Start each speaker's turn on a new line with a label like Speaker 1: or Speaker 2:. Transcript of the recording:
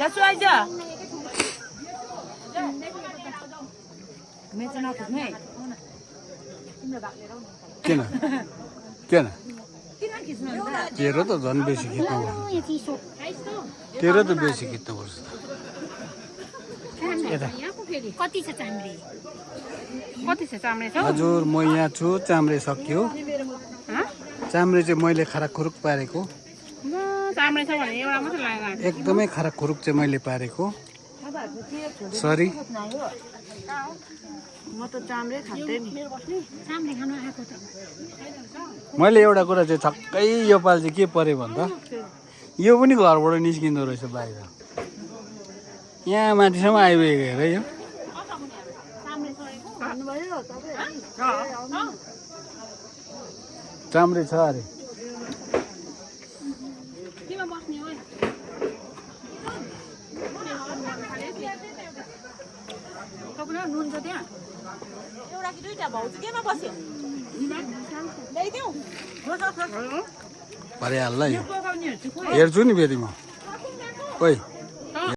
Speaker 1: यासु आइज मेच नखुच्नु है
Speaker 2: किन किन
Speaker 1: किन खिच्नु हुन्छ
Speaker 2: तेरो त झन् बेसी खिच्नुपर्छ तेरो त बेसी खिच्नुपर्छ
Speaker 1: कति छ चाम्रे कति छ चाम्रे छ
Speaker 2: हजुर म यहाँ छु चाम्रे सक्यो चाम्रे चाहिँ मैले खराक खुरुक पारेको
Speaker 1: चाम्रे छ भने एउटा मात्र लाग्यो
Speaker 2: एकदमै खराक खुरुक चाहिँ मैले पारेको सरी
Speaker 1: म त चाम्रे खाँदै नि चाम्रे खान आएको त
Speaker 2: मैले एउटा कुरा चाहिँ छक्कै यो पाल चाहिँ के पऱ्यो भन्दा यो पनि घरबाट निस्किँदो रहेछ बाहिर यहाँ माथिसम्म आइपुगेको हेर यो चाम्रे छ अरे
Speaker 1: नुन छ त्यहाँ एउटा कि दुईटा भाउजू केमा बस्यो ल्याइदेऊ
Speaker 2: परिहाल्ला यो हेर्छु नि फेरि म ओइ